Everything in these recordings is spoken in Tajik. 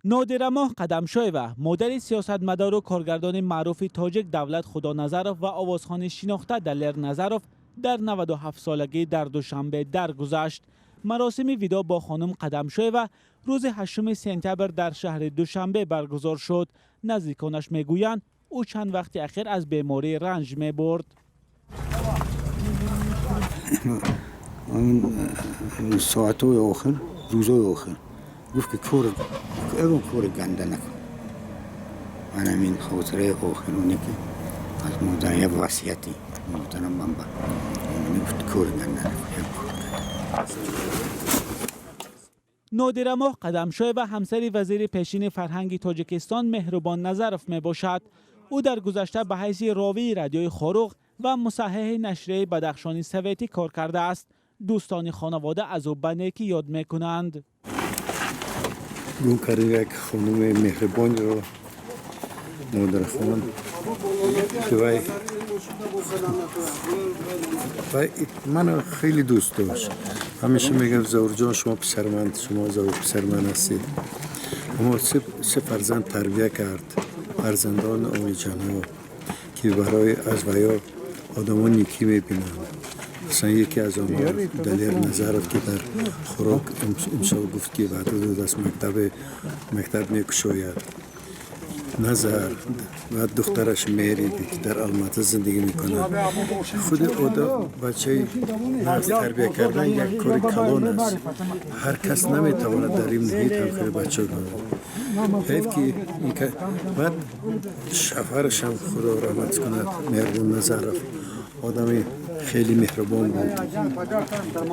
Нодирамоҳ Қадамшоева, модари сиёсатмадору коргардони маъруфи тоҷик Давлат Худоназаров ва овозхони шинохта Далер Назаров, дар 97 солагӣ дар Душанбе даргузашт. Маросими видоъ бо хонум Қадамшоева рӯзи 8 сентябр дар шаҳри Душанбе баргузор шуд. Наздиконаш мегӯянд, ӯ чанд вақти ахир аз беморӣ ранҷ мебурд. Соатҳои охир, рӯзҳои охир гуфт, ки кор, ягон кори ганда накун. Ман ҳамин хотираи охир оне, ки аз модар як васияти модарам ман ба гуфт: кори ганда накун. Нодирамоҳ Қадамшоева ҳамсари вазири пешини фарҳанги Тоҷикистон Меҳрубон Назаров мебошад. Ӯ дар гузашта ба ҳайси ровии радиои Хоруғ ва мусаҳҳиҳи нашрияи Бадахшони советӣ кор кардааст. Дӯстони хонавода аз ӯ ба некӣ ёд мекунанд. Гум кардем як хонуми меҳрибонро, модархонум, ки вай маро хеле дӯст дошт. Ҳамеша мегӯяд: «Завурҷон, шумо писари ман, шумо завур писари ман ҳастед». Аммо се фарзанд тарбия кард, фарзандони олиҷаноб, ки барои аз ваё одамон некӣ мебинанд. Масалан, яке аз онҳо Далер Назаров, ки дар Хоруғ имсол гуфт, ки ваъда додааст, мактаб мекушояд. Назар ва духтараш Мери, ки дар Алмата зиндагӣ мекунад. Худи одам бачаи нағз тарбия кардан як кори калон аст. Ҳар кас наметавонад дар ин муҳит ҳамкори бача дорад. Ҳайф, ки баъд шавҳарашам, Худо раҳмат кунад, Меҳрубон Назаров, одами хеле меҳрубон буд.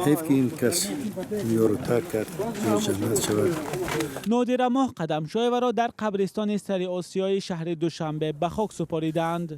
Ҳайф, ки ин кас дунёро тарк кард, ҷаннат шавад. Нодирамоҳ Қадамшоеваро дар қабристони Сари Осиёи шаҳри Душанбе ба хок супоридаанд.